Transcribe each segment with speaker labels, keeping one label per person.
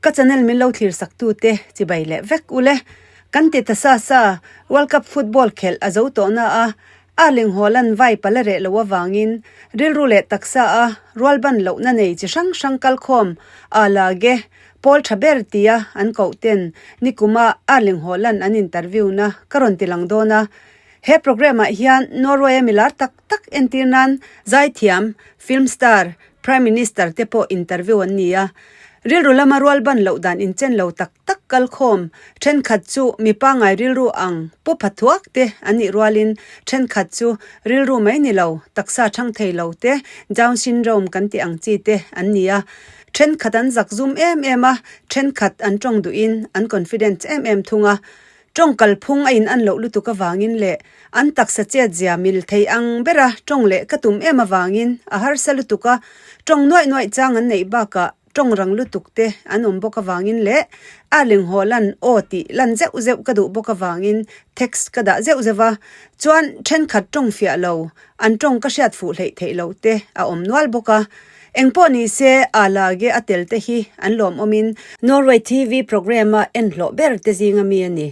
Speaker 1: Ka channel min lo thlir sak tu te chibai leh vek ule. Kan ti ta sa sa, World Cup football khelh a zo tawh na a, Erling Haaland vai pala reh lo avangin rilru leh taksa a rualban lohna nei chi hrang hrang kalkhawm a lage pawl tha ber tia an koh ten nikuma Erling Haaland an interview na ka rawn ti lang dawn a. He programme ah hian Norway a milar tak tak entir nan zaithiam, film star, Prime Minister te pawh interview an ni a, rilru lama rualban loh dan inchen lo tak tak kalkhawm thenkhat chu mi pangngai rilru ang pu pha thuak te an nih rualin thenkhat chu rilru mai ni lo, taksa thang thei lo te, Down syndrome kan tih ang chi te an ni a. Thenkhat an zak zum em em a, thenkhat an tawng duhin an confident em em thung a. Tawng kalphung a in an loh lutuk avangin leh an taksa chet zia mil thei ang bera tawng leh ka tum em avangin a harsa lutuk a, tawng nuaih nuaih chang an neih bakah tawng rang lutuk te an awm bawk avangin leh a linghaw lan aw tih lan zeuh zeuh ka duh bawk avangin text ka dah zeuh zeuh a, chuan thenkhat tawng fiah lo, an tawng ka hriat fuh hleih theih loh te a awm nual bawk a. Engpawh ni se, a lage a tel te hi an lawmawmin Norway TV programme-a en hlawh ber te zinga mi a ni.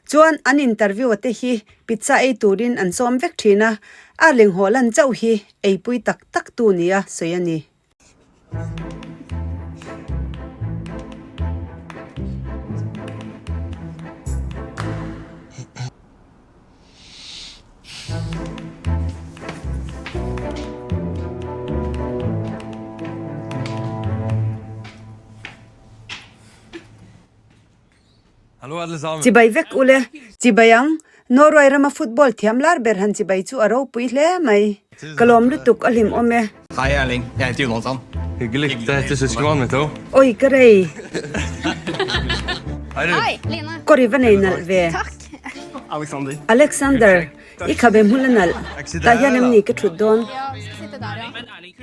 Speaker 1: Chuan an interview a te hi pizza ei turin an sawm vek thin a, Erling Haaland chauh hi eipui tak tak tu nia sawi a ni. Chibai vek ule, chibai ang, Norway rama football thiam lar ber han chibai chu a ropui hle mai. Ka lawm lutuk a hlim awm e.
Speaker 2: Hi Erling, jeg heter Jonathan.
Speaker 3: Hyggelig, det heter søskenbarnet mitt òg.
Speaker 1: Oi ka rei.
Speaker 3: Hei du.
Speaker 4: Hei, Line.
Speaker 1: Kawr i va nei nalh ve.
Speaker 4: Takk.
Speaker 2: Alexander.
Speaker 1: Alexander, i khabe hmul a nalh. Tah hian em ni ka thut dawn?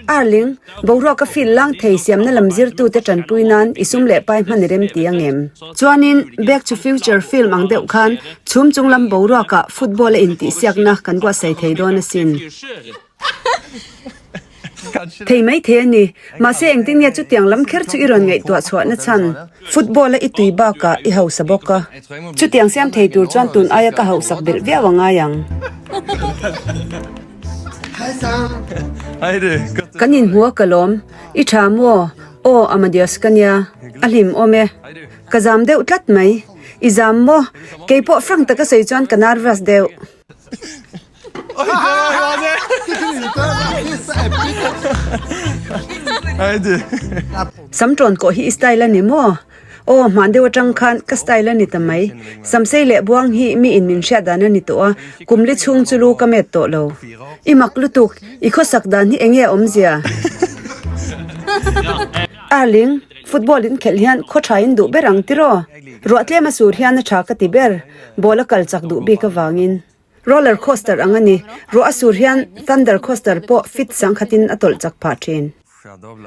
Speaker 1: Arling, boruak a feel lang thei siamna lam zirtute tanpui nan i sum leh pai hman i rem ti ang em? Chuanin, Back to Future film ang deuh khan chhum chung lam boruakah football a intihsiakna kan buatsaih thei dawn asin. Thei mai thei a ni. Mahse engtin nge chutiang lam kher chu i rawn ngaihtuah chhuah na chhan? Football a i tui bakah i hausa bawk a. Chutiang siam thei tur chuan tun aia ka hausak belh viau a ngai ang. Kan inhmu a ka lawm. I tha maw? Aw, Amadeus ka nia. A hlim awm e. Ka zam deuh tlat mai. I zam maw? Keipawh frank taka sawi chuan ka nervous deuh. Sam tawn kawh hi i style a ni maw? Aw hman deuh atang khan ka style a ni ta mai. Samsei leh buang hi mi in min hriat dan a ni tawh a, kum li chhung chu lu ka met tawh lo. I mak lutuk, i khawsak dan hi enge a awmzia? Arling, football in khelh hian khaw tha in duh ber ang tiraw? Ruah tlem a sur hian a tha ka ti ber, ball a kal chak duh bik avangin. Roller coaster ang a ni. Ruah a sur hian thunder coaster pawh fit sangkhatin a tawlh chak phah thin.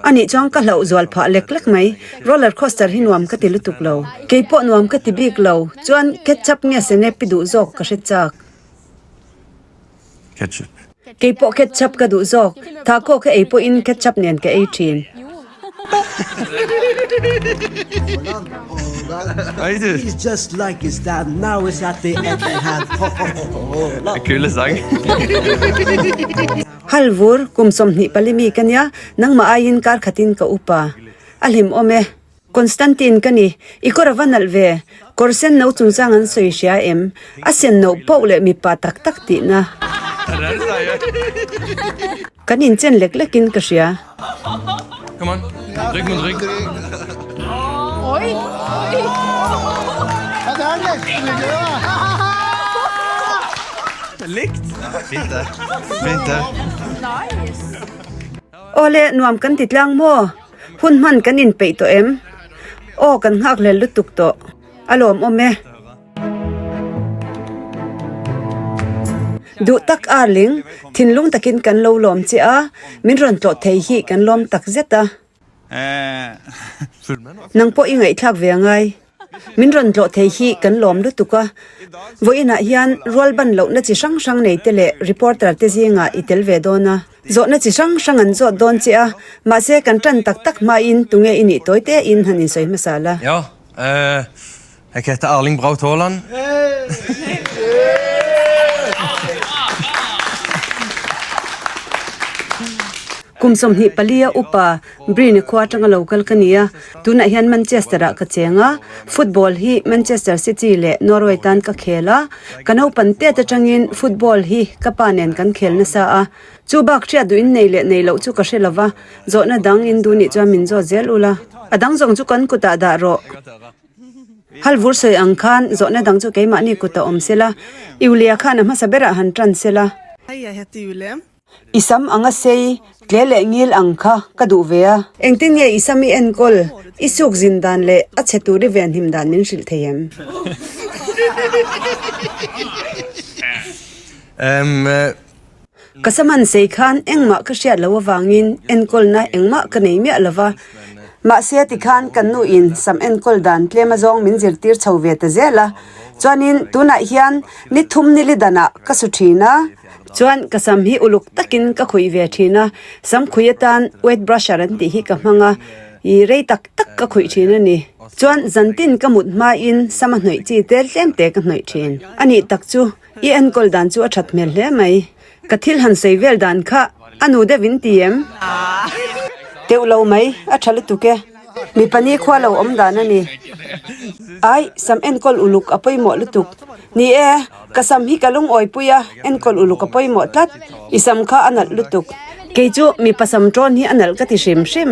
Speaker 1: A nih chuan ka hlauh zual phah lek lek mai. Roller coaster hi nuam ka ti lutuk lo. Kei pawh nuam ka ti bik lo. Chuan ketchup nge senep i duh zawk ka hre chak.
Speaker 3: Ketchup.
Speaker 1: Kei pawh ketchup ka duh zawk. Taco ka ei pawhin ketchup nen ka ei thin. Halvur, kum 24 mi ka nia, nangmah aiin kar khatin ka upa. A hlim awm e. Constantine ka ni, i kawr a va nalh ve. Kawr sen no chungchang an sawi hria em? A sen no poh leh mipa tak tak tihna. Kan inchen lek lekin ka hria.
Speaker 3: Come on, rygg mot rygg. Likt. Fint det. Fint det.
Speaker 1: Awle, nuam kan ti tlang maw? Hun hman kan inpeih tawh em? Aw, kan nghakhlel lutuk tawh. A lawmawm e. Duh tak Arling, thinlung takin kan lo lawm che a, min rawn tlawh thei hi kan lawm tak zet a. Nang pawh i ngaihthlak ve angai. Min rawn tlawh thei hi kan lawm lutuk a, vawiinah hian rual ban lohna chi hrang hrang nei te leh reporter te zingah i tel ve dawn a. Zawhna chi hrang hrang an zawt dawn che a, mahse kan tan tak tak hmain tunge i nih tawi te in han insawi hmasa la.
Speaker 3: Ja, ek heter Erling Braut Haaland.
Speaker 1: Kum 24 a upa Bryne khua atanga lo kal ka ni a, tunah hian Manchester ah ka cheng a, football hi Manchester City leh Norway tan ka khel a, ka naupan tet atangin football hi ka pa nen kan khel nasa a, chu bak hriat duh in nei leh nei loh chu ka hre lova, zawhna dang in duh nih chuan min zawt zel ula, a dang zawng chu kan kutah dah rawh. Halvur sawi ang khan zawhna dang chu keimahni kutah awm sela, Iulia khan a hmasa berah han tan sela. I sam ang a sei, tle leh ngil ang kha ka duh ve a. Engtin nge i sam i enkawl, i suk zin dan leh a chhe tur i venhim dan min hrilh thei em? Ka sam an sei khan engmah ka hriat loh avangin enkawlna engmah ka nei miah lo va. Mahse tikhan kan nu in sam enkawl dan tlem azawng min zirtir chho ve ta zel a. Chuanin tunah hian ni thum ni li danah ka su thin a. Chuan ka sam hi uluk takin ka khuih ve thin a, sam khuih atan wet brusher an tih hi ka hmang a, ih rei tak tak ka khuih thin a ni. Chuan zantin ka mut hmain sam a hnawih chi tel tlem te ka hnawih thin. A nih tak chu i enkawl dan chu a that hmel hle mai. Ka thil han sawi vel dan kha a nu deuh in ti em? Teuh lo mai, a tha lutuk e. Mipa ni khua lo awm dan a ni. Ai, sam enkawl uluk a pawimawh lutuk. Ni e, ka sam hi ka lungawi pui a, enkawl uluk a pawimawh tlat. I sam kha a nalh lutuk. Kei chu mipa sam tawn hi a nalh ka ti hrim hrim.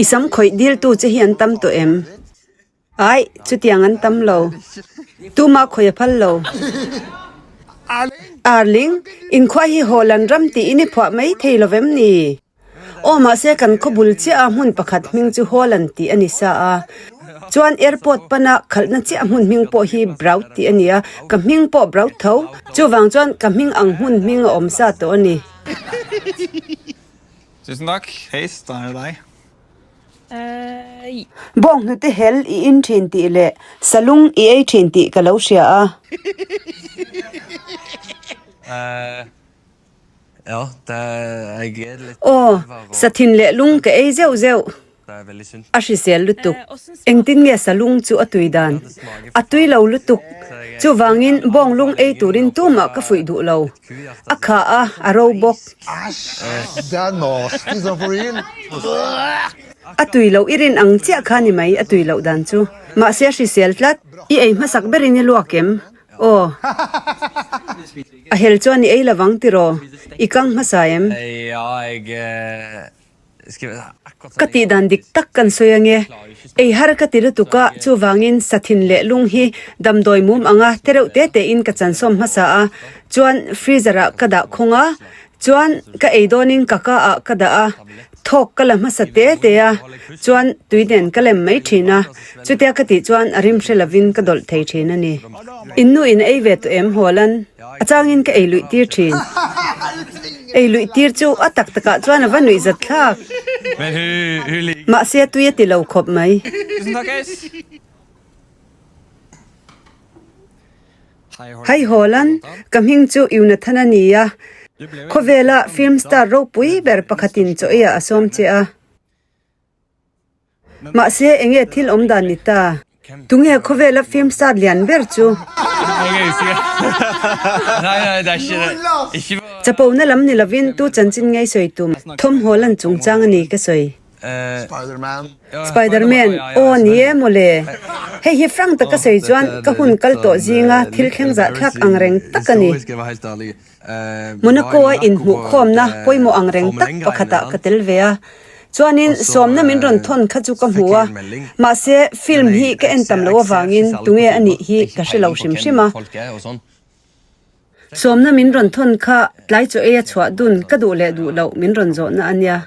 Speaker 1: I sam khawih diltu che hi an tam tawh em? Aih, chutiang an tam lo. Tumah khawi a phal lo. Arling, inkhua hi Holland ram tiin i phuah mai thei lo vem ni? Aw, mahse kan khaw bul chiah a hmun pakhat hming chu Holland tih a ni sa a. Chuan airport pana khalhna chiah hmun hming pawh hi Braut tih a ni a, ka hming pawh Braut tho. Chuvang chuan ka hming ang hmun hming a awm sa tawh a ni.
Speaker 2: Tusen takk. Hei, da er det deg.
Speaker 1: Bawng hnute hel i in thin tih leh salung i ei thin tih ka lo hria a. Aw, sathin leh lung ka ei zeuh zeuh. A hrisel lutuk. Engtin nge salung chu a tui dan? A tui lo lutuk. Chuvangin bawng lung ei turin tumah ka fuih duh lo. A kha a, a ro bawk. A tui loh i rin ang chiah kha ni mai a tui loh dan chu. Mahse a hrisel tlat. I ei hmasak berin i luak em? Aw. A hel chuan i ei lovang tiraw? I kang hmasa em? Ka tih dan dik tak kan sawi ange. Ei har ka ti lutuk a, chuvangin sathin leh lung hi damdawi mum anga te reuh te tein ka chansawm hmasa a, chuan freezer ah ka dah khawng a, chuan ka ei dawnin ka ka ah ka dah a, thawk ka la hmasa te te a, chuan tui nen ka lem mai thin a, chutia ka tih chuan a rim hre lovin ka dawlh thei thin a ni. Innu in a ei ve tawh em Hawlan? A changin ka ei luih tir thin. Ei luih tir chu a tak takah chuan a va nuih zat thlak. Mahse tui a ti lo khawp mai. Hai Hawlan, ka hming chu Yunathan a ni a. Khawvela film star ropui ber pakhatin chaw eiah a sawm che a. Mahse, enge thil awm dan ni ta? Tunge khawvela film star lian ber chu? Chapona lam ni lovin tu chanchin ngei sawi tum thawmhnaw lan chungchang a ni ka sawi. Spiderman, Aw ni e mawle. Hei hi frank taka sawi chuan ka hun kal tawh zinga thil thleng zahthlak ang reng tak a ni. Monaco-a inhmuhkhawmna pawimawh ang reng tak pakhatah ka tel ve a. Chuanin sawmna min rawn thawn kha chu ka hmu a, mahse film hi ka en tam loh avangin tunge a nih hi ka hre lo hrim hrim a. Sawmna min rawn thawn kha tlai chaw ei a chhuah dun ka duh leh duh loh min rawn zawhna a nia.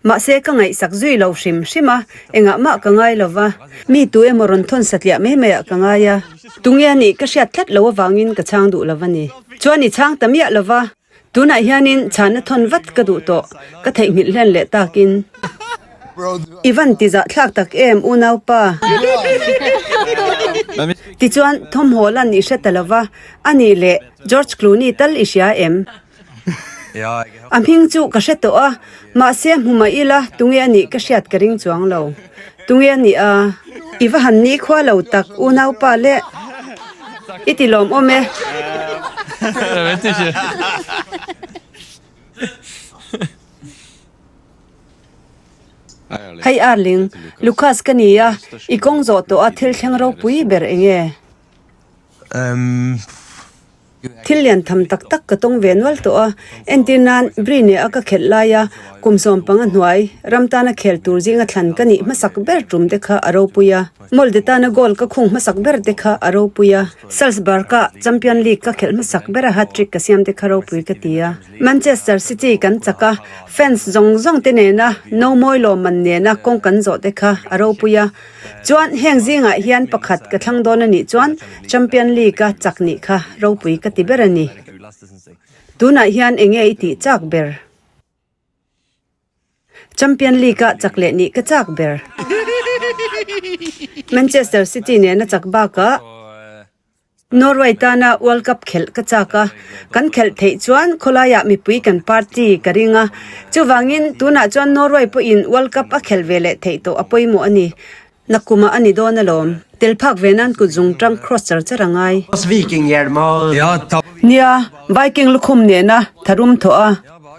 Speaker 1: Mahse ka ngaihsak zui lo hrim hrim a, engah mah ka ngai lo va, mi tu emaw rawn thawn satliah mai maiah ka ngai a. Tunge a nih ka hriat tlat loh avangin ka chhang duh lo a ni. Chuan i chhang ta miah lo va. Tunah hianin chhana thawn vat ka duh tawh, ka theihnghilh hlen leh takin. I van ti zahthlak tak em unaupa? Tichuan, thawmhaw lan i hre ta lo va, a nih leh George Clooney tal i hria em? A hming chu ka hre tawh a, mahse hmu mah ila tunge a nih ka hriat ka ring chuang lo. Tunge a nih a? I va han ni khua lo tak unaupa le i ti lawmawm e. Hei Arling, Lucas ka ni a, i kawng zawh tawh a thil thleng ropui ber eng nge? Thil lian tham tak tak ka tawng ve nual tawh a, entir nan Brine a ka khelh lai a, kum 15 hnuai ram tana khel tur zinga thlan ka nih hmasak ber tum te kha a ropui a, Molde tana goal ka khung hmasak ber te kha a ropui a, Salzburg-a Champion League ka khelh hmasak bera hat-trick ka siam te kha ropui ka ti a. Manchester City kan chak a, fans zawng zawng te nena no mawi lawmman nena kawng kan zawh te kha a ropui a. Chuan heng zingah hian pakhat ka thlang dawn a nih chuan Champion League-a chak nih kha ropui ka ti ber a ni. Tunah hian eng nge i tih chak ber? Champion League-a chak leh nih ka chak ber. Manchester City nena chak bakah Norway tana World Cup khelh ka chak a, kan khelh theih chuan khawlaiah mipui kan party ka ring a. Chuvangin tunah chuan Norway pawhin World Cup a khelh ve leh theih tawh a pawimawh a ni. Nakkumah a ni dawn alawm. Tel phak ve nan kut zung tang cross char char a ngai. Nia, Viking lukhum nena tharum thawh a,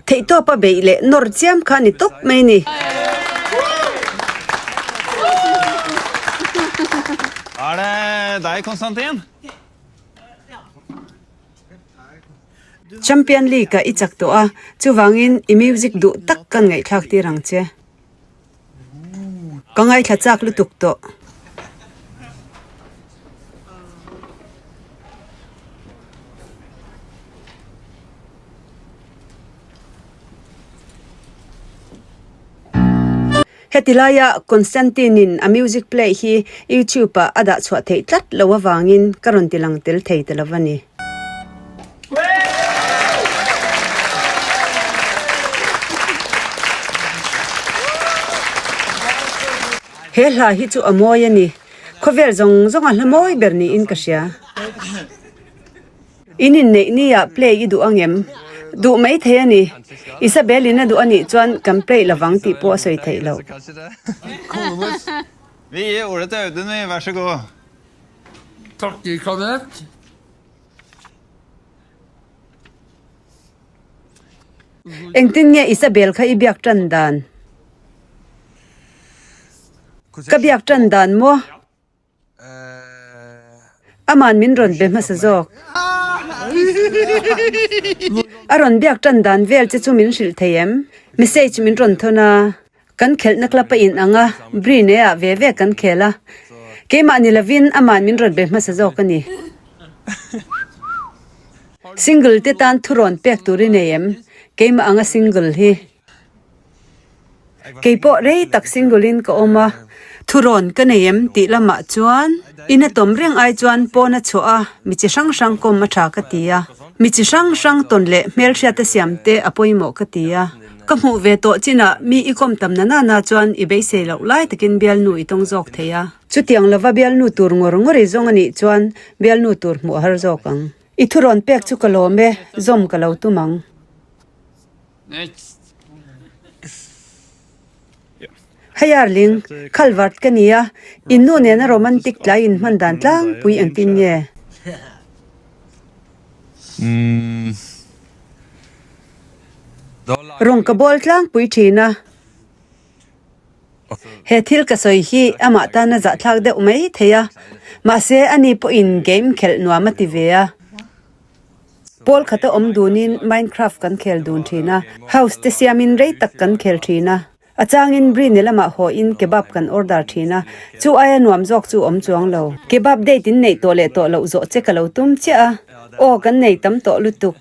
Speaker 1: theihtawpa beih leh nawr chiam kha a ni tawp mai ni.
Speaker 2: Er det deg, Konstantin?
Speaker 1: Champion League-ah i chak tawh a, chuvangin i music duh tak kan ngaihthlak tir ang che. Ka ngaithla chak lutuk tawh. Heti laia Constantine-in a music play hi YouTube-ah a dah chhuah theih tlat lo avangin ka rawn ti lang tel thei ta lo a ni. He hla hi chu a mawi a ni. Khawvel zawng zawng a hla mawi ber niin ka hria. In inneih nia play i duh angem? Duh mai thei a ni. Isabel in a duh a nih chuan kan play lovang tih pawh a sawi theih loh.
Speaker 2: Vi gir ordet til Audun, vi. Vær så god.
Speaker 4: Takker, Kenneth.
Speaker 1: Engtin nge Isabel kha i biak tan dan? Ka biak tan dan maw? Aman min rawn be hmasa zawk. A rawn biak tan dan vel che chu min hrilh thei em? Message min rawn thawn a, kan khelhna club a in ang a, Brine ah ve ve kan khel a. Keimah ni lovin aman min rawn be hmasa zawk a ni. Single te tan thurawn pek tur i nei em? Keimah anga single hi. Kei pawh rei tak single in ka awm a, thurawn ka nei em tih lamah chuan in a tawm reng ai chuan pawn a chhuah a, mi chi hrang hrang kawm a tha ka ti a, mi chi hrang hrang tawn leh hmelhriat a siam te a pawimawh ka ti a, ka hmuh ve tawh chinah mi i kawm tam na nana chuan i beisei loh lai takin bialnu i tawng zawk thei a. Chutiang lova bialnu tur ngawr ngawr i zawng a nih chuan bialnu tur hmuh a har zawk ang. I thurawn pek chu ka lawm e, zawm ka lo tum ang. Hayarling, Khalvart ka ni a, in nu nena romantic tlai in hman dan tlangpui engtin nge? Rawng ka bawl tlangpui thin a. He thil ka sawi hi amah tana zahthlak deuh mai thei a, mahse ani pawhin game khelh nuam a ti ve a. Pawl khata awm dunin Minecraft kan khel dun thin a, house te siamin rei tak kan khel thin a. A changin Brine lamah hawhin kebab kan order thin a, chu aia nuam zawk chu awm chuang lo. Kebab date in neih tawh leh tawh loh zawh che ka lo tum chiah a, aw kan nei tam tawh lutuk.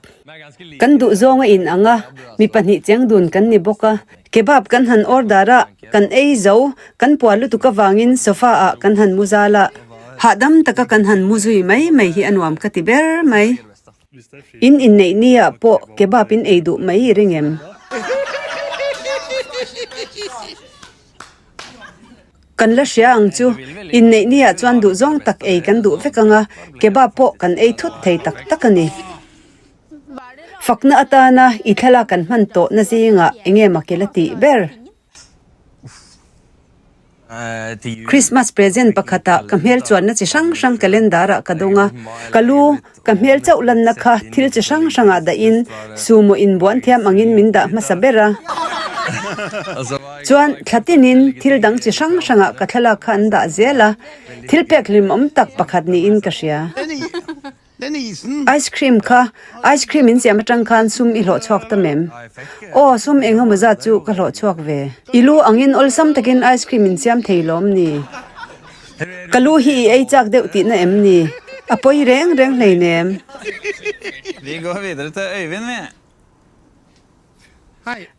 Speaker 1: Kan duh zawng a in ang a, mi pahnih cheng dun kan ni bawk a. Kebab kan han order a, kan ei zo, kan puah lutuk avangin sofa ah kan han mu zal a. Hahdam taka kan han mu zui mai mai hi a nuam ka ti ber mai. In inneih ni ah pawh kebab in ei duh mai i ring em? Kan la hria ang chu, inneih ni ah chuan duh zawng tak ei kan duh vek ang a, kebab pawh kan ei thut thei tak tak a ni. Fakna atana i thlalak kan hman tawhna zingah enge makil a tih ber? Christmas present pakhatah ka hmel chuanna chi hrang hrang calendar ah ka dawng a, ka lu ka hmel chauh lanna kha thil chi hrang hrangah dahin sumo inbuan thiam angin min dah hmasa ber a. Chuan thla tinin thil dang chi hrang hrangah ka thlalak kha an dah zel a, thil pek hlimawm tak pakhat niin ka hria. Ice cream kha ice cream in siam atang khan sum i hlawh chhuak ta mem? Aw, sum eng emaw zat chu ka hlawh chhuak ve. I lu angin awlsam takin ice cream in siam thei lawm ni? Ka lu hi i ei chak deuh tihna em ni? A pawi reng reng hleinem.
Speaker 2: Vi går videre til Øyvind, vi.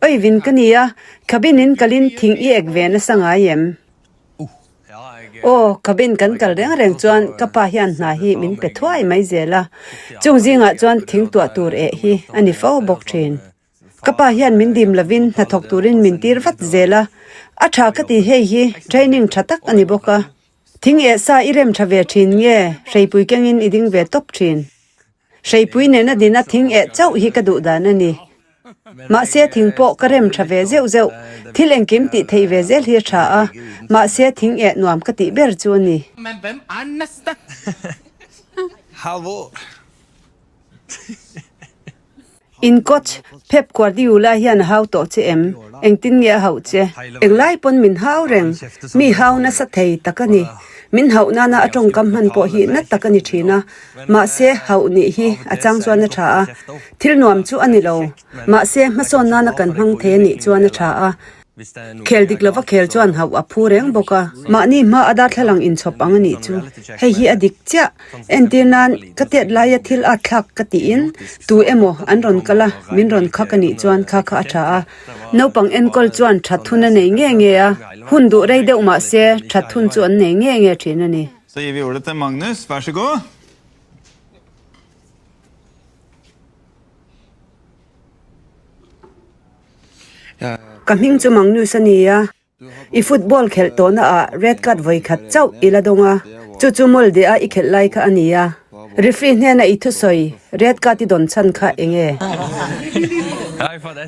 Speaker 1: Øyvind ka nia, cabin in kalin thing i ek ve nasa ngai em? Aw, cabin kan kal reng reng chuan ka pa hian hna hi min pe thuai mai zel a, chung zingah chuan thing tuah tur eh hi a ni fo bawk thin. Ka pa hian min dim lovin hnathawk turin min tir vat zel a, a tha ka ti hei hi training tha tak a ni bawk a. Thing eh sa i rem tha ve thin nge hreipui kengin i ding ve tawp thin. Hreipui nena dina thing eh chauh hi ka duh dan a ni. Mahse thing pawh ka rem tha ve zeuh zeuh. Thil engkim tih theih ve zel hi a tha a, mahse thing eh nuam ka tih ber chu a ni. In coach Pep Guardiola hian a hau tawh che em? Engtin nge a hauh che? Englai pawn min hau reng. Mi hau nasa thei tak a ni. Min hauh nana a tawngkam hman pawh hi na tak a ni thin a. Mahse, hauh nih hi a chang chuan a tha a. Thil nuam chu a ni lo. Mahse, hmasawn nana kan hmang thei a nih chuan a tha a. Khel dik lova khel chuan hauh a phu reng bawk a. Mahni hma a darthlalang inchhawp ang a nih chu. Hei hi a dik chiah. Entir nan, ka tet laia thil at thlak ka tiin tu emaw an rawn kal a, min rawn khak a nih chuan kha kha a tha a. Naupang enkawl chuan that hun a nei nge nge a, hun duh rei deuh mah se that hun chu an nei nge nge thin a ni.
Speaker 2: Så gir vi ordet til Magnus, vær så god.
Speaker 1: Ka hming chu Magnus a ni a, i football khelh tawhna ah red card vawi khat chauh i la dawng a, chu chu Molde a i khelh lai kha a ni a. Referee hnena i thusawi red card i dawn chhan kha eng nge?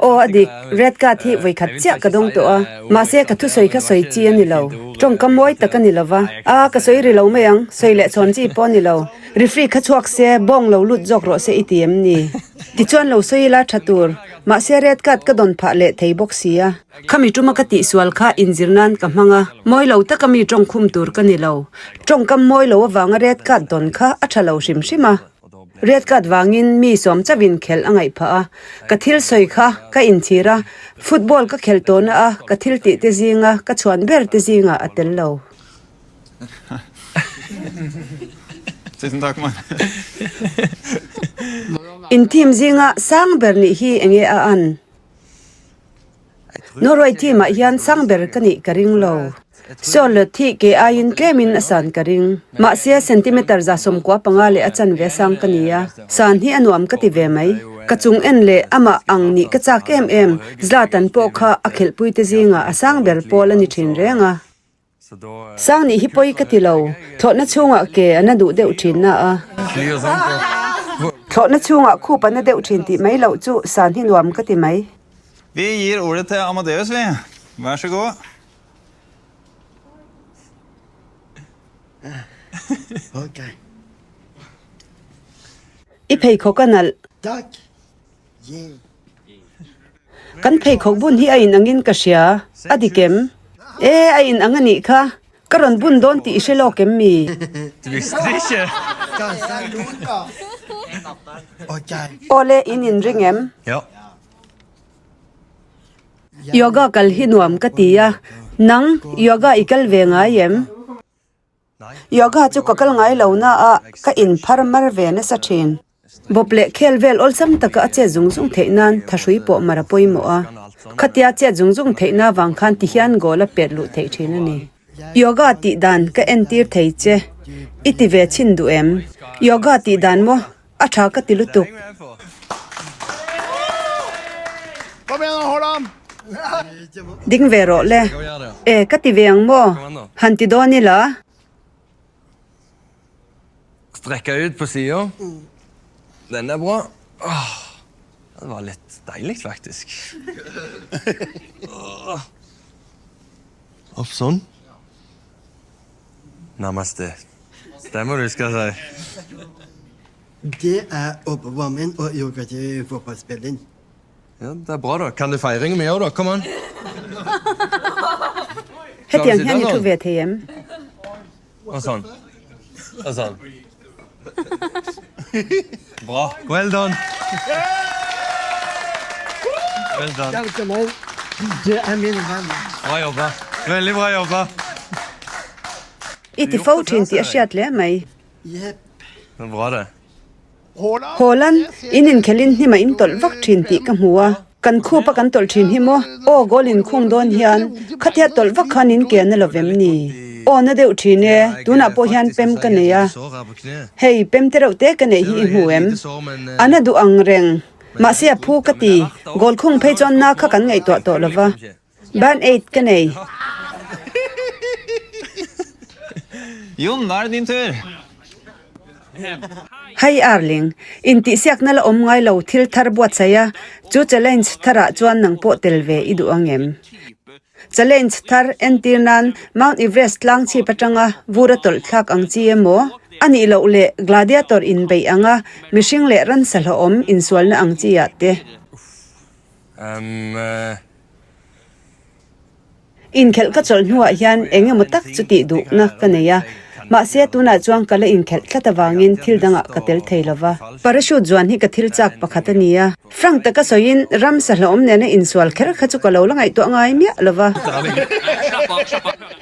Speaker 1: Aw a dik, red card hi vawi khat chiah ka dawng tawh a, mahse ka thusawi kha sawi chi a ni lo. Tawngka mawi tak a ni lo va, a ka sawi ri lo mai ang, sawi leh chhawn chi pawh a ni lo. Referee kha chhuak se, bawng lo lut zawk rawh se i ti em ni? Tichuan lo sawi ila tha tur, mahse red card ka dawn phah leh thei bawk si a. Khami tuma ka tihsual kha inzir nan ka hmang a, mawi lo taka mi tawngkhum tur ka ni lo. Tawngkam mawi lo avanga red card dawn kha a tha lo hrim hrim a. Red card vangin mi sawm chauhin khelh a ngaih phah a, ka thil sawi kha ka inchhir a, football ka khelh tawhna a ka thil tih te zinga ka chhuan ber te zingah a tel lo. In team zinga sang ber nih hi enge a an? Norway team ah hian sang ber ka nih ka ring lo. Sawlawt hi ke aiin tlemin a san ka ring. Mahse centimeter 95 leh a chanve sang ka ni a, san hi a nuam ka ti ve mai. Ka chung en leh amah ang nih ka chak em em, Zlatan pawh kha a khelhpuite zingah a sang ber pawl a ni thin reng a. Sang nih hi pawi ka ti lo, thlawhna chhungah ke a na duh deuh thin na a. Thlawhna chhungah khup a na deuh thin tih mai loh chu san hi nuam ka ti mai.
Speaker 2: Vi gir ordet til Amadeus, vi. Vær så god.
Speaker 1: I pheikhawk a nalh. Kan pheikhawk bun hi a in angin ka hria, a dik em? E, a in ang a nih kha, ka rawn bun dawn tih i hre lawk em mi? Awle, in inring em? Yoga kal hi nuam ka ti a, nang yoga i kal ve ngai em? Yoga chu ka kal ngai lo na a, ka inphar mar ve nasa thin. Bawp leh khel vel awlsam taka a chet zung zung theih nan thahrui pawh mar a pawimawh a. Khatia chet zung zung theihna vang khan ti hian goal a pet luh theih thin a ni. Yoga tih dan ka entir thei che, i ti ve chhin duh em? Yoga tih dan maw? A tha ka ti lutuk. Ding ve rawh le. E, ka ti ve ang maw? Han ti dawn ila.
Speaker 3: Strekke ut på sida. Den er bra. Åh, det var litt deilig, faktisk. Opp sånn. Namaste. Det må du huske å si.
Speaker 5: Det er oppvarming min og yoga til fotballspilling.
Speaker 3: Ja, det er bra, da. Kan du feiringa mi òg, da? Kom an.
Speaker 1: Hetiang hian i thu ve thei em?
Speaker 3: Og sånn. Og sånn. Bra. Well done. Well done.
Speaker 5: Takk til meg. Du er min venn.
Speaker 3: Bra jobba. Veldig bra jobba.
Speaker 1: I ti fo thin tih a hriat hle mai.
Speaker 5: Jepp.
Speaker 3: Det er bra, det.
Speaker 1: Hawlan, in inkhelin hnim a in tawlh vak thin tih ka hmu a, kan khup a kan tawlh thin hi maw? Aw, goal in khung dawn hian khatia tawlh vak khan in ke na lovem ni? Aw, na deuh thin e, tunah pawh hian pem ka nei a. Hei, pem te reuh te ka neih hi i hmu em? A na duh ang reng, mahse a phu ka ti, goal khung phei chuan na kha kan ngaihtuah tawh lova. Band aid ka nei.
Speaker 2: Jon, da er det din tur.
Speaker 1: Hei Arling, intihsiakna la awm ngai lo thil thar buatsaih a, chu challenge tharah chuan nang pawh tel ve i duh ang em? Challenge thar entir nan Mount Everest tlang chhip atanga vur a tawlh thlak ang chi emaw? A nih loh leh gladiator inbeih anga mihring leh ransa hlauhawm insualna ang chi ah te. Inkhelh ka chawlh hnuah hian eng emaw tak chu tih duhna ka nei a, mahse tunah chuan ka la inkhelh tlat avangin thil dangah ka tel thei lo va. Parachute zuan hi ka thil chak pakhat a ni a, frank taka sawiin ramsa hlauhawm nena insual kher kha chu ka lo la ngaihtuah ngai miah lo va.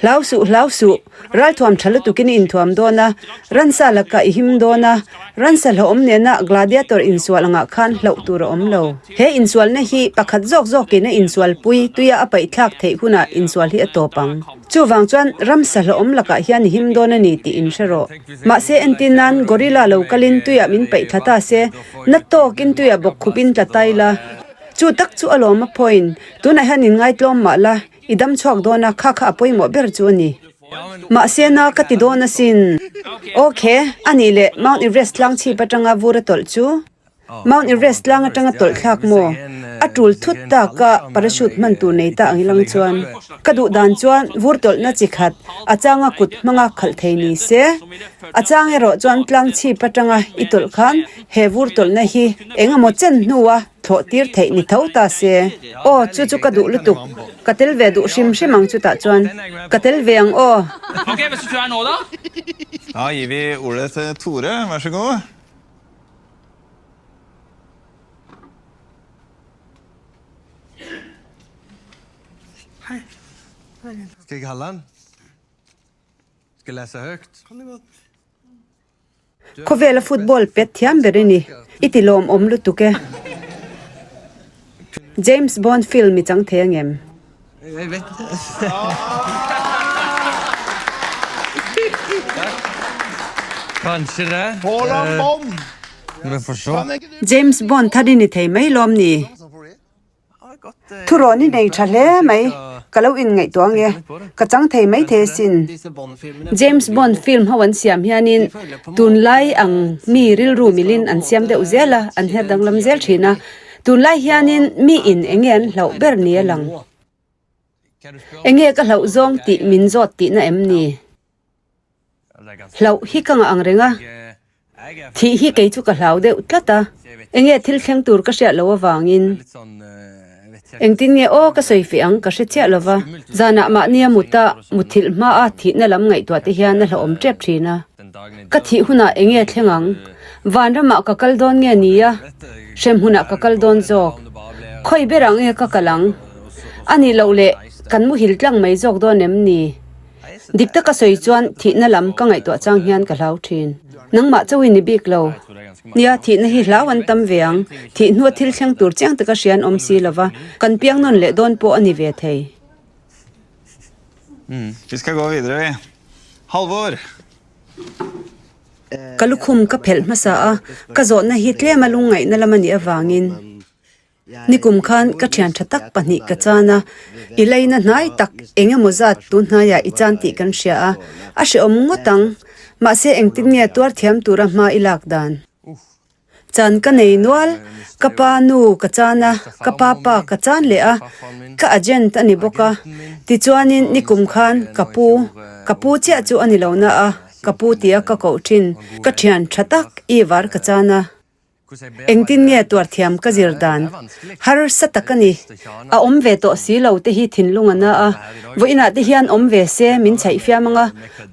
Speaker 1: Hlau suh, hlau suh! Ralthuam tha lutukin i inthuam dawn a, ransa lakah i him dawn a, ransa hlauhawm nena gladiator insual angah khan hlauh tur a awm lo. He insualna hi pakhat zawk zawkin a insualpui tuia a paihthlak theih hunah insual hi a tawp ang. Chuvang chuan ramsa hlauhawm lakah hian i him dawn a ni tih inhre rawh. Mahse entir nan gorilla lo kalin tuiah min paihthla ta se, na tawkin tuiah bawkkhupin tla tai la. Chu tak chu a lawm a point. Tunah hian inngaihtlawm mah la, I dam chhuak dawn a, kha kha a pawimawh ber chu a ni. Mahse na ka ti dawn asin. Ok, a nih leh Mount Everest tlang chhip atanga vur a tawlh chu? Mount Everest tlang atanga tawlh thlak maw? A tul thut tak a parachute hman tur nei ta ang ilang chuan. Ka duh dan chuan vur tawlhna chi khat a changa kut hmanga khalh thei ni se. A chang erawh chuan tlang chhip atanga i tawlh khan he vur tawlhna hi eng emaw chen hnua Thlawh tir theih ni tho ta se. Aw, chu chu ka duh lutuk. Ka tel ve duh hrim hrim ang chutah chuan. Ka tel ve ang aw.
Speaker 2: Da gir vi ordet til Tore, vær så god.
Speaker 3: Skal jeg holde den? Skal jeg lese høyt?
Speaker 1: Khawvela football pet thiam ber i ni, i ti lawmawm lutuk e. James Bond film i chang thei angem? James Bond thar i ni thei mai lawm ni? Thurawn i nei tha hle mai, ka lo inngaihtuah ang e, ka chang thei mai thei asin. James Bond film ho an siam hianin tunlai ang mi rilru milin an siam deuh zel a, an her danglam zel thin a. Tunlai hianin mi in enge an hlauh ber ni a lang. Enge ka hlauh zawng tih min zawt tihna em ni? Hlauh hi ka ngah ang reng a, thih hi kei chu ka hlau deuh tlat a, enge thil thleng tur ka hriat loh avangin engtin nge aw ka sawi feh ang ka hre chiah lo va, zanah mahnia mut a, muthilh hmaa thihna lam ngaihtuah te hian a hlauhawm tep thin a, ka thih hunah enge thleng ang, vanramah ka kal dawn nge ni a, hrem hunah ka kal dawn zawk, khawi berah nge ka kal ang, a nih loh leh kan muhil tlang mai zawk dawn em ni? Dik taka sawi chuan thihna lam ka ngaihtuah chang hian ka hlau thin. Nangmah chauhin ni bik lo. Nia, thihna hi hlau an tam ve ang. Thih hnua thil thleng tur chiang taka hria an awm si lo va, kan piang nawn leh dawn pawh a ni ve thei.
Speaker 2: Vi skal gå videre vi. Halvor!
Speaker 1: Ka lukhum ka phelh hmasa a, ka zawhna hi tlema lungngaihna lam a nih avangin. Nikum khan ka thian tha tak pahnih ka chan a, i leina hnai tak eng emaw zat tun hnaiah i chan tih kan hria a, a hrehawm ngawt ang. Mahse engtin nge tuar thiam tura hma i lak dan? Chan ka nei nual, ka pa nu ka chan a, ka pa pa ka chan leh a, ka agent a ni bawk a. Tichuanin nikum khan ka pu, ka pu chiah chu a ni lo na a, ka pu tia ka koh thin, ka thian tha tak Ivar ka chan a. Engtin nge tuarthiam ka zir dan? Harsa tak a ni. A awm ve tawh si lo te hi thinlung a na a, vawiinah te hian awm ve se min chhaih fiam ang a,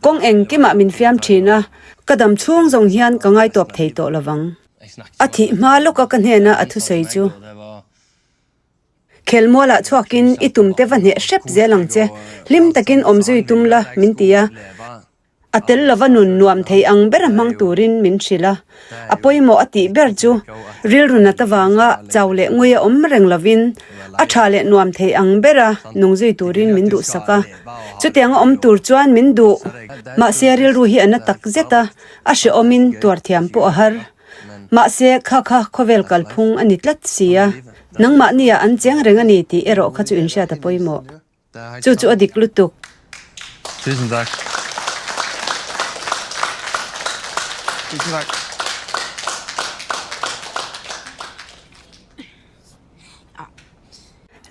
Speaker 1: kawng engkimah min fiam thin a, ka dam chhung zawng hian ka ngaitawp thei tawh lo vang. A thih hma lawka ka hnena a thusawi chu. Khelmualah chhuakin i tumte va hneh hrep zel ang che, hlim takin awm zui tum la, min ti a. A tel lova nun nuam thei ang bera hmang turin min hrilh a, a pawimawh a tih ber chu rilru nat avanga chau leh ngui a awm reng lovin a tha leh nuam thei ang bera nung zui turin min duhsak a. Chutianga awm tur chuan min duh. Mahse rilru hi a na tak zet a, a hrehawmin tuar thiam pawh a har. Mahse kha kha khawvel kalphung a ni tlat si a, nangmahniah an cheng reng a ni tih erawh kha chu inhriat a pawimawh. Chu chu a dik lutuk.
Speaker 3: Tusen takk. Tusen takk.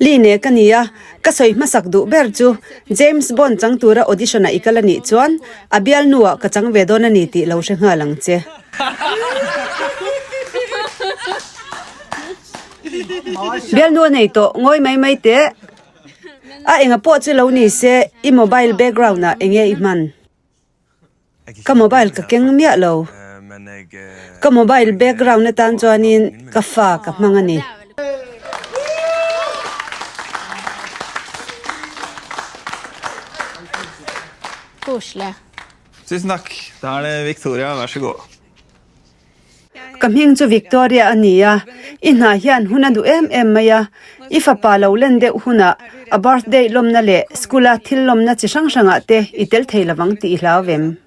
Speaker 1: Line ka ni a, ka sawi hmasak duh ber chu James Bond chang tura audition-a i kal a nih chuan a bialnuah ka chang ve dawn a ni tih lo hre nghal ang che. Bialnu a nei tawh ngawi mai mai teh. A enga pawh chu lo ni se i mobile background ah enge i hman? Ka mobile ka keng miah lo. Ka mobile background atan chuanin ka fa ka hmang a ni.
Speaker 2: Tusen takk. Da er det Victoria, vær så god.
Speaker 1: Ka hming chu Victoria a ni a, i hna hian hun a duh em em mai a, i fapa lo len deuh hunah a birthday lawmna leh school a thil lawmna chi hrang hrangah te i tel thei lovang tih i hlau vem.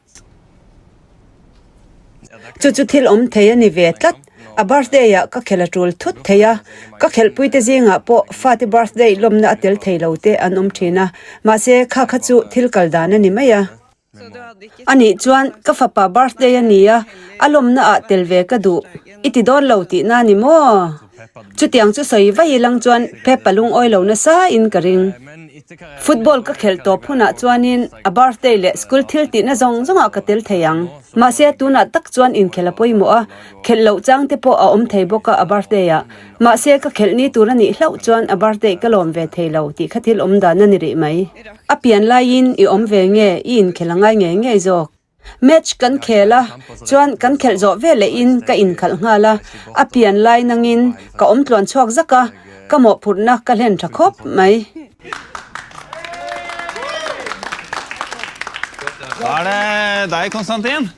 Speaker 1: Chu chu thil awm thei a ni ve tlat, a birthday ah ka khelh a tul thut thei a, ka khelhpuite zingah pawh fate birthday lawmna a tel thei lo te an awm thin a, mahse kha kha chu thil kal dan a ni mai a. A nih chuan ka fapa birthday a ni a, a lawmna ah tel ve ka duh. I ti dawn lo tihna a ni maw? Chutiang chu sawi vai ilang chuan Peppa lungawi lo nasa in ka ring. Football ka khelh tawp hunah chuanin a birthday leh school thil tihna zawng zawngah ka tel thei ang. Mahse tunah tak chuan inkhelh a pawimawh a, khelh loh chang te pawh a awm thei bawk a a birthday ah. Mahse ka khelh ni tur a nih hlauh chuan a birthday ka lawm ve thei lo tih kha thil awm dan a ni rih mai. A pian laiin i awm ve nge i inkhel a ngai ngei ngei zawk. Match kan khel a, chuan kan khelh zawh ve lehin ka inkhalh nghal a, a pian lai nangin ka awm tluan chhuak zak a, ka mawhphurhna ka hlen tha khawp mai.
Speaker 2: Da er det deg, Konstantin.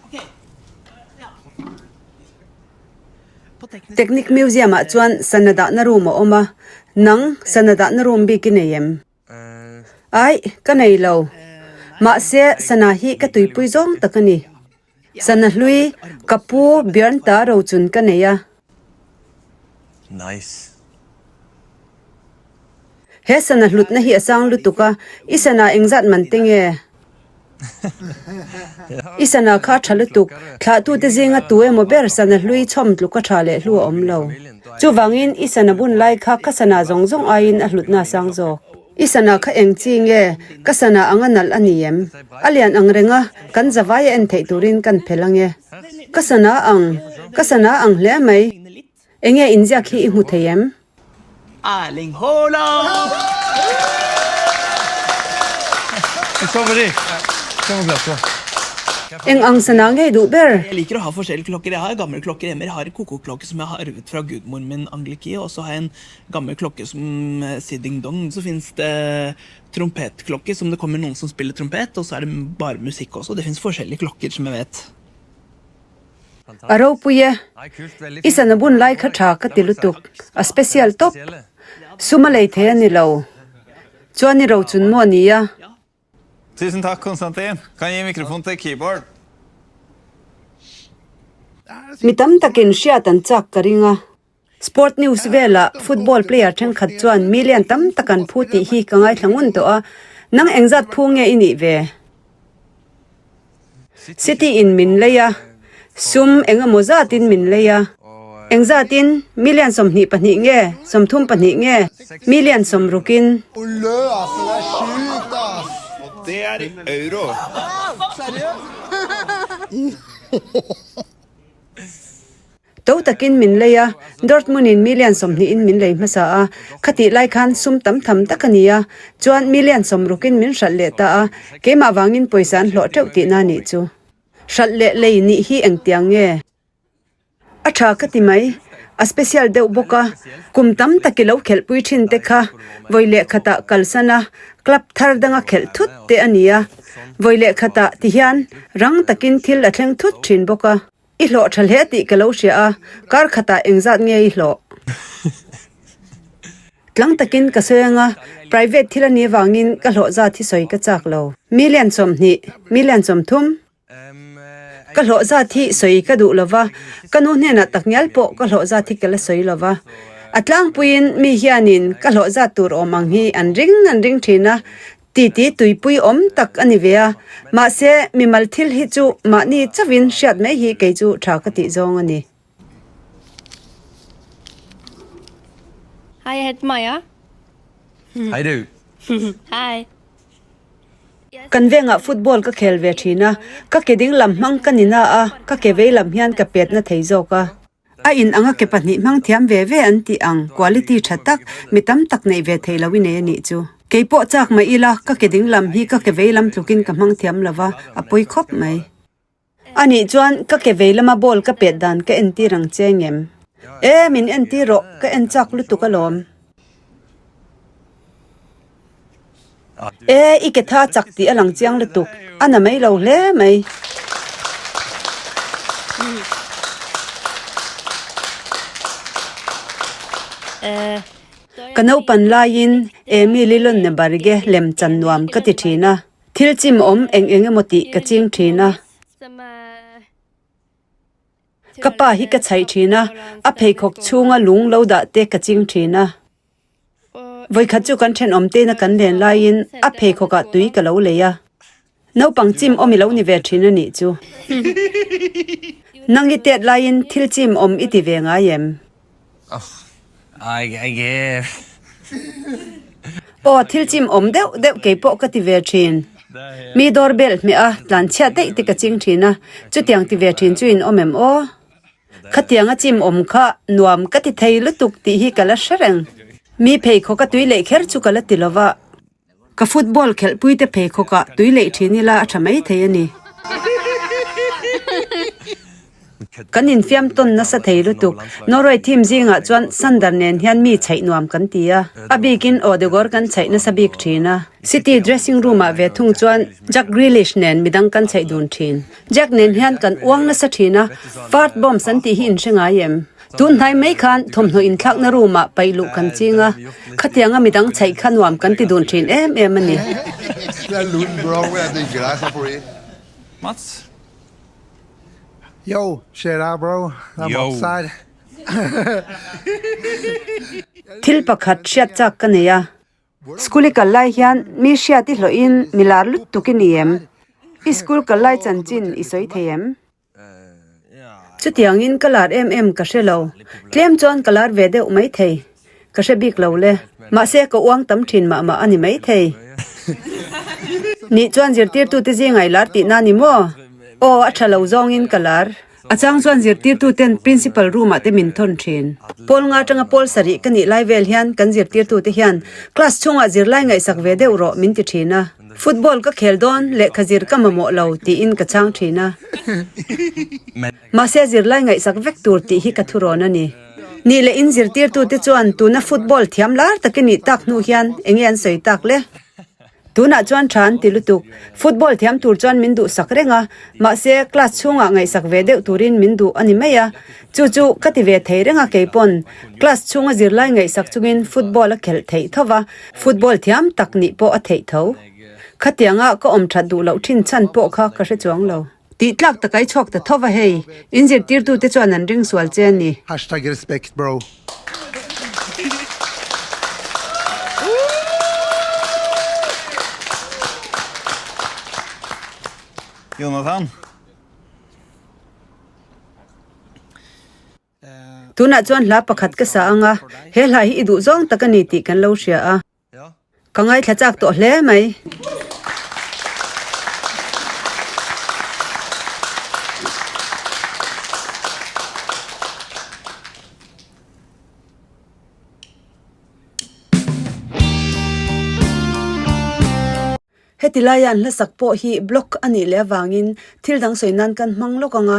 Speaker 1: Technic Museum ah chuan sana dahna room a awm a, nang sana dahna room bik i nei em? Aih, ka nei lo. Mahse, sana hi ka tuipui zawng tak a ni. Sana hlui, ka pu Björn ta rochun ka nei a.
Speaker 3: Nice.
Speaker 1: He sana hlutna hi a sang lutuk a, i sana engzat man te nge? I sana kha a tha lutuk, thlahtute zinga tu emaw ber sana hlui chhawm tluk a tha leh hlu a awm lo. Chuvangin i sana bun lai kha ka sana zawng zawng aiin a hlutna a sang zawk. I sana kha eng chi nge? Ka sana anga nalh a ni em? A lian ang reng a, kan zavai a en theih turin kan phel ange. Ka sana ang, ka sana ang hle mai. Enge inziak hi i hmu thei em?
Speaker 6: Erling Haaland!
Speaker 1: Eng ang sana ngei duh ber?
Speaker 6: Jeg liker å ha forskjellige klokker. Jeg har gamle klokker hjemme. Jeg har en kokoklokke som jeg har arvet fra gudmoren min Angeliki, og så har jeg en gammel klokke som sier ding dong. Så fins det trompetklokke som det kommer noen som spiller trompet, og så er det bare musikk også. Det fins forskjellige klokker som jeg vet.
Speaker 1: A ropui e. I sana bun lai kha tha ka ti lutuk. A special tawp. Sum a lei thei a ni lo. Chuan i rochun maw ni a?
Speaker 2: Tusen takk, Konstantin. Kan gi mikrofon til keyboard.
Speaker 1: Mi tam takin hriat an chak ka ring a. Sport news velah football player thenkhat chuan million tam tak an phu tih hi ka ngaithla ngun tawh a, nang engzat phu nge i nih ve? City in min lei a, sum eng emaw zatin min lei a. Engzatin? Million 22 nge, 32 nge? Million sawmrukin. To takin min lei a, Dortmund in million 20 in min lei hmasa a, khatih lai khan sum tam tham tak a ni a, chuan million 60 in min hralh leh ta a, keimah vangin pawisa an hlawh teuh tihna a nih chu. Hralh leh lei nih hi engtiang nge? A tha ka ti mai, a special deuh bawk a, kum tam tak i lo khelhpui thin te kha vawi leh khatah kalsan a, club thar danga khelh thut te a ni a, vawi leh khatah ti hian rang takin thil a thleng thut thin bawk a. I hlawh tha hle tih ka lo hria a, kar khatah engzat nge i hlawh? Tlang takin ka sawi anga, private thil a nih avangin ka hlawh zat hi sawi ka chak lo. Million 20, million 30. Ka hlawh zat hi sawi ka duh lova, ka nu hnenah takngial pawh ka hlawh zat hi ka la sawi lova. A tlangpuiin mi hianin ka hlawh zat tur awm ang hi an ring an ring thin a, Titi tuipui awm tak a ni ve a, mahse mimal thil hi chu mahni chauhin hriat mai hi kei chu tha ka tih zawng a ni.
Speaker 7: Hi, jeg heter Maja.
Speaker 3: Hei du.
Speaker 7: Hei.
Speaker 1: Kan vengah football ka khel ve thin a, ka ke ding lam hmang ka ni na a, ka ke vei lam hian ka pet na thei zawk a. A in anga ke pahnih hmang thiam ve ve an tih ang quality tha tak mi tam tak neih ve thei lo i nei a nih chu. Kei pawh chak mai ila ka ke ding lam hi ka ke vei lam tlukin ka hmang thiam lo va, a pawi khawp mai. A nih chuan ka ke vei lama ball ka pet dan ka entir ang che ngem. E, min entir rawh, ka en chak lutuk alawm. E, i ke tha chak tih a lang chiang lutuk, a na mai lo hle mai. Ka naupan laiin Emil i lawn Nebarge lem chan nuam ka ti thin a, thil chim awm eng eng emaw tih ka ching thin a. Ka pa hi ka chhaih thin a, a pheikhawk chhunga lung lo dah te ka ching thin a. Vawikhat chu kan thenawm tena kan len laiin a pheikhawkah tui ka lo lei a. Naupang chim awm i lo ni ve thin a nih chu. Nang i tet laiin thil chim awm i ti ve ngai em? Aw, thil chim awm deuh deuh kei pawh ka ti ve thin. Mi dawr bel hmeh a, tlanchhiat daih te ka ching thin a, chutiang ti ve thin chu in awm em aw? Khatiang a chim awm kha nuam ka ti thei lutuk tih hi ka la hre reng. Mi pheikhawk a tui leih kher chu ka la ti lo va. Ka football khelhpui te pheikhawk ah tui leih thin ila a tha mai thei a ni. Kan infiam tawn nasa thei lutuk. Norway team zingah chuan Sander nen hian mi chhaih nuam kan ti a. A bikin Odegaard kan chhaih nasa bik thin a. City dressing room ah ve thung chuan Jack Grealish nen midang kan chhaih dun thin. Jack nen hian kan uang nasa thin a, fart bombs an tih hi in hre ngai em? Tun hnai mai khan thawmhnaw inthlakna room ah paih luh kan ching a, khatianga midang chhaih kha nuam kan ti dun thin em em a ni.
Speaker 2: Mats?
Speaker 8: Yo, tjena bro, det er Mats her.
Speaker 1: Thil pakhat hriat chak ka nei a. School i kal lai hian mi hriat i hlawhin mi lar lutuk i ni em? I school kal lai chanchin i sawi thei em? Chutiangin ka lar em em ka hre lo. Tlem chuan ka lar ve deuh mai thei. Ka hre bik lo le. Mahse ka uang tam thin mah mah a ni mai thei. Nih chuan zirtirtute zingai lar tihna ni maw? Aw, a tha lo zawngin ka lar. A chang chuan zirtirtuten Principal room ah te min thawn thin. Pawl nga atanga pawl sarih ka nih lai vel hian kan zirtirtute hian class chhungah zirlai ngaihsak ve deuh rawh min ti thin a. Football ka khel dawn, lehkha zir ka mamawh lo tiin ka chhang thin a. Mahse zirlai ngaihsak vek tur tih hi ka thurawn a ni. Nih leh in zirtirtute chuan tuna football thiam lar tak i nih tak hnu hian enge an sawi tak le? Tunah chuan tha an ti lutuk. Football thiam tur chuan min duhsak reng a, mahse class chhungah ngaihsak ve deuh turin min duh a ni mai a. Chu chu ka ti ve thei reng a keipawn class chhunga zirlai ngaihsak chungin football a khelh theih tho va, football thiam tak nih pawh a theih tho. Khatianga ka awm that duh loh thin chhan pawh kha ka hre chuang lo. Tih tlak tak ai chhuak ta tho va hei, in zirtirtute chuan an ring sual che a ni.
Speaker 8: Hashtag respect bro.
Speaker 2: Jonathan.
Speaker 1: Tunah chuan hla pakhat ka sa ang a, he hla hi i duh zawng tak a ni tih kan lo hria a. Ka ngaithla chak tawh hle mai. Heti laia an hlasak pawh hi block a nih leh avangin thil dang sawi nan kan hmang lawk ang a,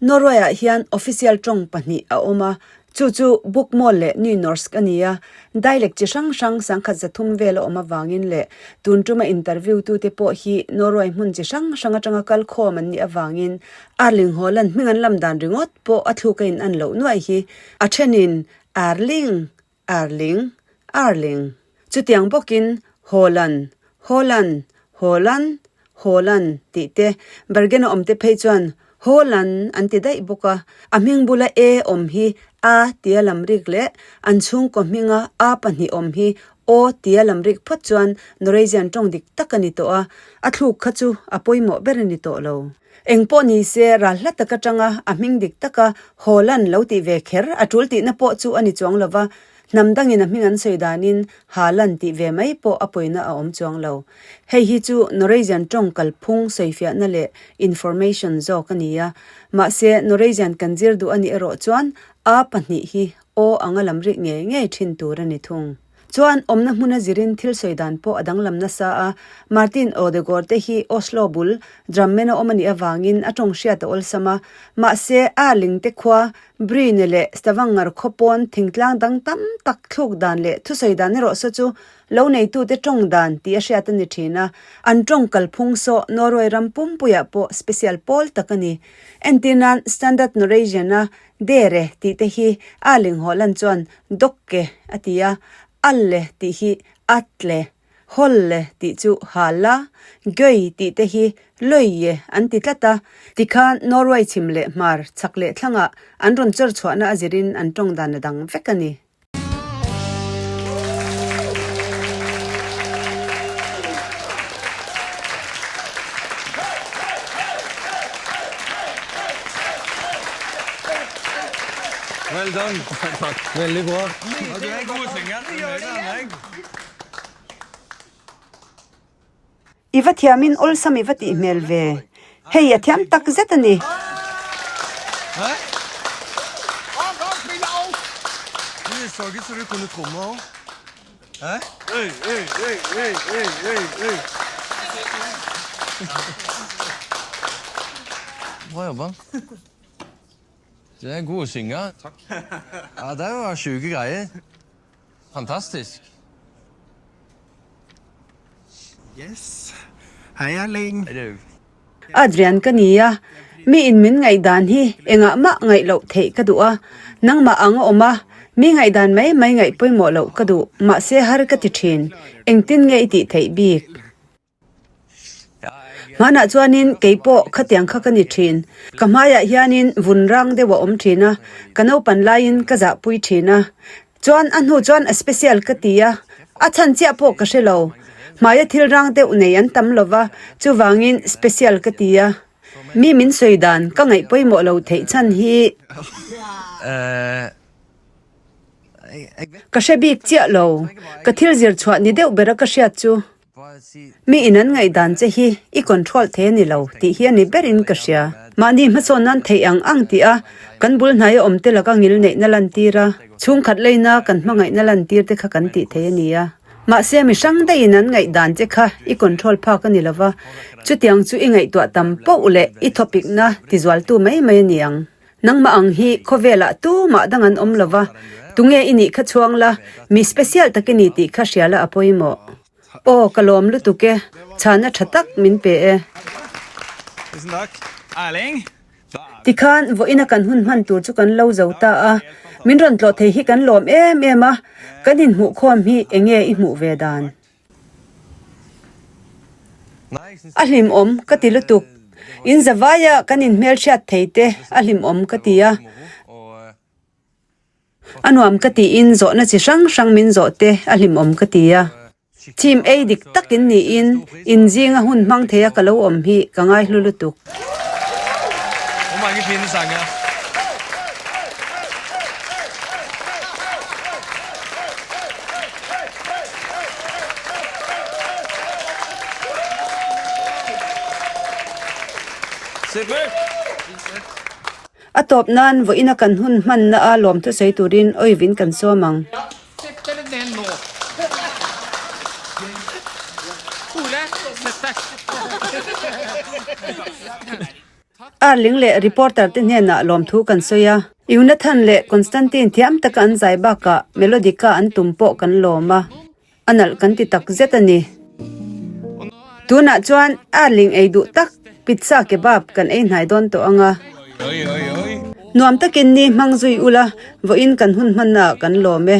Speaker 1: Norway-ah hian official tawng pahnih a awm a, chu chu Bokmål leh Nynorsk a ni a, dialect chi hrang hrang sangkhat zathum vel a awm avangin leh tun tuma interview tute pawh hi Norway hmun chi hrang hrang atanga kal khawm an nih avangin Erling Haaland hming an lam dan ringawt pawh a thluk a in-an loh nuaih hi a thenin Erling Erling, Erling. Chutiang bawkin Haaland, Haaland, Haaland, Haaland tih te, Bergen-a awmte phei chuan Haaland an ti daih bawk a. A hming bula E awm hi A tia lam rik leh an chhungkaw hminga A pahnih awm hi O tia lam rik phawt chuan Norwegian tawng dik tak a ni tawh a, a thluk kha chu a pawimawh ber a ni tawh lo. Eng pawh ni se, ral hla tak atanga a hming dik taka Haaland lo tih ve kher a tul tihna pawh chu a ni chuang lo va, hnam dangin a hming an sawi danin Haaland tih ve mai pawh a pawina a awm chuang lo. Hei hi chu Norwegian tawng kalphung sawifiahna leh information zawk a ni a, mahse Norwegian kan zir duh a nih erawh chuan A pahnih hi O anga lam rik ngei ngei thin tur a ni thung. Chuan awmna hmuna zirin thil sawi dan pawh a danglam nasa a, Martin Odegaard te hi Oslo bul Drammen a awm a nih avangin a tawng hriat a awlsam a, mahse Erling te khua Bryne leh Stavanger khaw pawn thingtlang dang tam tak thluk dan leh thusawi dan erawh saw chu lo neitute tawng dan tih a hriat a ni thin a, an tawng kalphung saw Norway ram pumpuiah pawh special pawl tak a ni. Entirnan Standard Norwegian-a Dere tih te hi a linghaw lan chuan Dokke a ti a, Alle tih hi Atle, Holle tih chu Halla, Gøy tih te hi Løye an ti tlat a. Tikhan Norway chhim leh hmar chhak leh thlangah an rawn chawr chhuahna a zirin an tawng dan a dang vek a ni.
Speaker 3: Well done. Takk. Veldig bra. Ja, du er god synger.
Speaker 1: I va thiamin awlsam i va tih hmel ve. Hei a thiam tak zet a ni.
Speaker 3: Bra jobba. Du er god å synge. Takk. Ja, det var sjuke greier. Fantastisk.
Speaker 8: Yes. Hei Erling.
Speaker 1: Adrian ka ni a, mi in min ngaihdan hi engah mah ngaih loh theih ka duh a, nangmah ang a awm a, mi ngaihdan mai mai ngaih pawimawh loh ka duh, mahse har ka ti thin, engtin nge i tih theih bik? Hmanah chuanin kei pawh khatiang kha ka ni thin. Ka hmaiah hianin vun rang deuh a awm thin a, ka naupan laiin ka zahpui thin a. Chuan a hnu chuan a special ka ti a, a chhan chiah pawh ka hre lo. Hmaia thil rang deuh nei an tam lo va, chuvangin special ka ti a. Mi min sawi dan ka ngaih pawimawh lo theih chhan hi. Ka hre bik chiah lo, ka thil zir chhuah ni deuh bera ka hriat chu. Mi in an ngaihdan che hi i control thei a ni lo tih hi a ni berin ka hria. Mahni hmasawn nan theih ang ang tih a, kan bul hnaia awm te laka ngil neihna lantir a, chhungkhat leina kan hmangaihna lantir te kha kan tih thei a ni a. Mahse mi hrang daihin an ngaihdan che kha i control phak a ni lo va, chutiang chu i ngaihtuah tam poh leh i thawpikna tizualtu mai mai a ni ang. Nangmah ang hi khawvelah tumah dang an awm lo va, tunge i nih kha chhuang la, mi special tak i ni tih kha hria la a pawimawh. Aw, ka lawm lutuk e, chhana tha tak min pe e. Tikhan, vawiina kan hun hman tur chu kan lo zo ta a, min rawn tlawh thei hi kan lawm em em a, kan inhmuhkhawm hi enge i hmuh ve dan? A hlimawm ka ti lutuk. In zavaia kan inhmelhriat thei te a hlimawm ka ti a. A nuam ka tiin zawhna chi hrang hrang min zawh te a hlimawm ka ti a. Team ei dik takin niin in zinga hun hmang theia ka lo awm hi ka ngaihlu lutuk. A tawp nan vawiina kan hun hmanna a lawmthu sawi turin awivin kan sawm ang. Arling leh reporter te hnenah lawmthu kan sawi a. Yunathan leh Constantine thiam taka an zai bakah Melodica an tum pawh kan lawm a. A nalh kan ti tak zet a ni. Tunah chuan Arling ei duh tak pizza kebab kan ei hnai dawn tawh ang a. Nuam takin ni hmang zui ula, vawiin kan hun hmannaah kan lawm e.